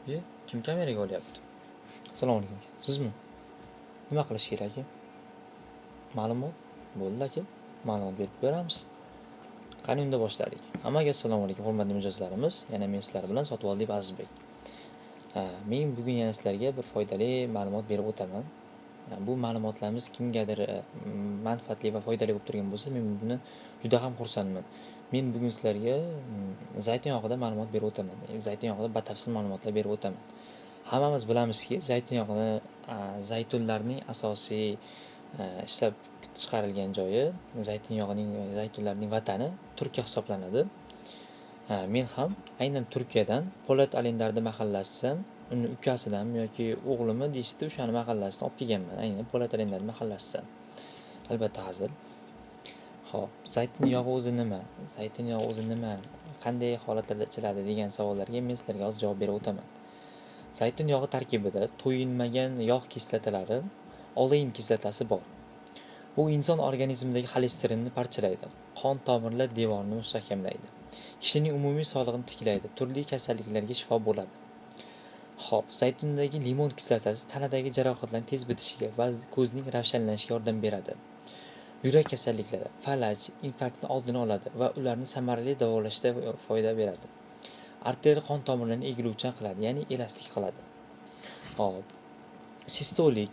Kim kameraga olyapti? Assalomu alaykum. Sizmi? Nima qilish kerak aka? Ma'lumot? Bo'ldi aka. Ma'lumot berib beramiz. Qani unda boshladik. Hammaga assalomu alaykum, hurmatli mijozlarimiz. Yana men sizlar bilan Sotvoldiyev Azizbek. Men bugun yana sizlarga bir foydali ma'lumot berib o'taman. Bu ma'lumotlarimiz kimgadir manfaatli va foydali bo'lib turgan bo'lsa, men buni juda ham xursandman. Men bugun sizlarga zaytun yog'ida ma'lumot berib o'taman. Zaytun yog'ida batafsil ma'lumotlar berib o'taman. Hammamiz bilamizki, zaytun yog'ini zaytunlarning asosiy ishlab chiqarilgan joyi, zaytun yog'ining, zaytunlarning vatani Turkiya hisoblanadi. Men ham aynan Turkiyadan Polat Alemdarda mahallasidan, uni ukasidanmi yoki o'g'limi deyishdi, o'shani mahallasidan olib kelganman. Aynan Polat Alemdar mahallasidan. Albatta hazil. Xo'p, zaytun yog'i o'zi nima? Zaytun yog'i o'zi nima? Qanday holatlarda ichiladi degan savollarga men sizlarga hozir javob berib o'taman. Zaytun yog'i tarkibida to'yinmagan yog' kislotalari, olein kislotasi bor. U inson organizmidagi xolesterinni parchalaydi, qon tomirlar devorini mustahkamlaydi, kishining umumiy sog'lig'ini tiklaydi, turli kasalliklarga shifo bo'ladi. Xo'p, zaytundagi limon kislotasi tanadagi jarohatlarning tez bitishiga va ko'zning ravshanlanishiga yordam beradi. Yurak kasalliklari, falaj, infarktni oldini oladi va ularni samarali davolashda foyda beradi. Arterial qon tomirlarini egiluvchan qiladi, ya'ni elastik qiladi. Xo'p, sistolik,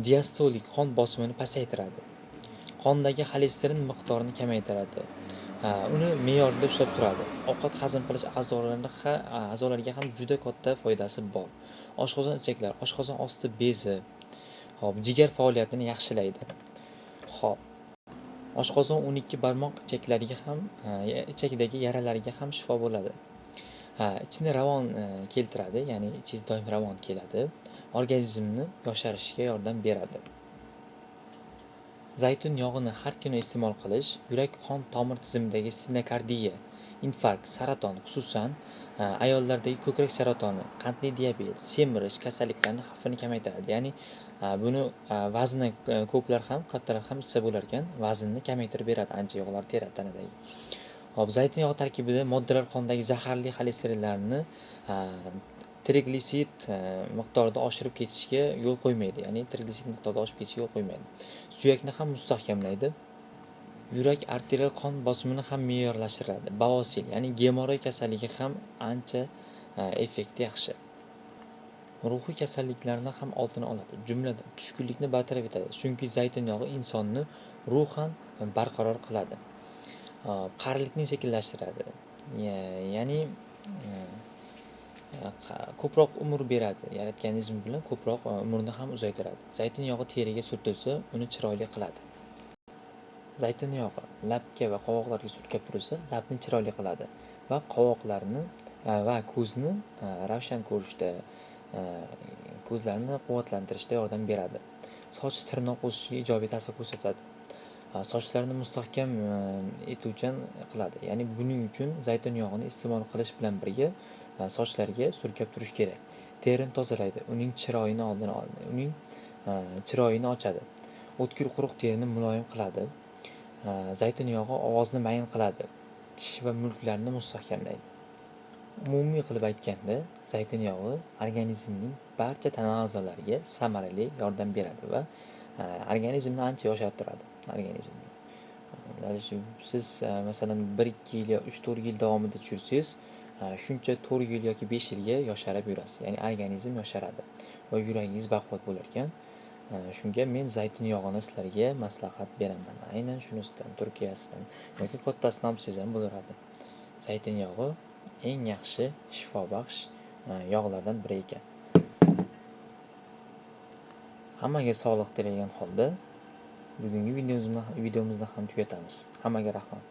diastolik qon bosimini pasaytiradi. Qondagi xolesterin miqdorini kamaytiradi. Uni me'yorida ushlab turadi. Ovqat hazm qilish a'zolariga ham juda katta foydasi bor. Oshqozon ichaklar, oshqozon osti bezi, xo'p, jigar faoliyatini yaxshilaydi. Xo'p, oshqozon 12 barmoq ichaklariga ham, ichakdagi yaralarga ham shifo bo'ladi. Ichni ravon keltiradi, ya'ni ichingiz doim ravon keladi. Organizmni yosharishiga yordam beradi. Zaytun yog'ini har kuni iste'mol qilish yurak qon tomir tizimidagi stenokardiya, infarkt, saraton, xususan ayollardagi ko'krak saratoni, qandli diabet, semirish kasalliklarining xavfini kamaytiradi. Ya'ni buni vazni ko'plar ham, kattalar ham ichsa bo'lar ekan, vaznni kamaytirib beradi, ancha yog'lar teradi tanadagi. Xo'p, zaytun yog'i tarkibida moddalar qondagi zaharli xolesterinlarni trigliserid miqdorida oshirib ketishiga yo'l qo'ymaydi. Ya'ni trigliserid miqdorida oshib ketishiga yo'l qo'ymaydi. Suyakni ham mustahkamlaydi. Yurak arterial qon bosimini ham me'yorlashtiradi. Bavosil, ya'ni gemoroy kasalligi ham ancha effekti yaxshi. Ruhiy kasalliklarni ham oldini oladi. Jumladan, tushkunlikni bartaraf etadi. Chunki zaytun yog'i insonni ruhan barqaror qiladi. Qarilikni sekinlashtiradi. Ya'ni ko'proq umr beradi. Yaratgan izmi bilan ko'proq umrni ham uzaytiradi. Zaytun yog'i teriga surtilsa, uni chiroyli qiladi. Zaytun yog'i labga va qovoqlarga surkab turilsa, labni chiroyli qiladi va qovoqlarni va ko'zni ravshan ko'rishda, ko'zlarni quvvatlantirishda yordam beradi. Soch tirnoq o'sishiga ijobiy ta'sir ko'rsatadi. Sochlarni mustahkam etuvchan qiladi. Ya'ni buning uchun zaytun yog'ini iste'mol qilish bilan birga sochlarga surkab turish kerak. Terini tozalaydi, uning chiroyini oldini oladi, uning chiroyini ochadi. O'tkir quruq terini muloyim qiladi. Zaytun yog'i ovozni mayin qiladi. Tish va milklarni mustahkamlaydi. Umumiy qilib aytganda, zaytun yog'i organizmning barcha tana a'zolariga samarali yordam beradi va organizmni ancha yoshartiradi. Organizmni. Siz masalan 1-2 yil yo 3-4 yil davomida tushirsangiz, shuncha 4 yil yoki 5 yilga yosharib yurasiz. Ya'ni organizm yosharadi va yuragingiz baquvvat bo'lar ekan. Shunga men zaytun yog'ini sizlarga maslahat beraman. Aynan shunisidan, Turkiyasidan yoki kattasidan olib ichsangiz ham bo'laveradi. Zaytun yog'i eng yaxshi shifobaxsh yog'lardan biri ekan. Hammaga sog'liq tilagan holda bugungi videomizni ham tugatamiz. Hammaga rahmat.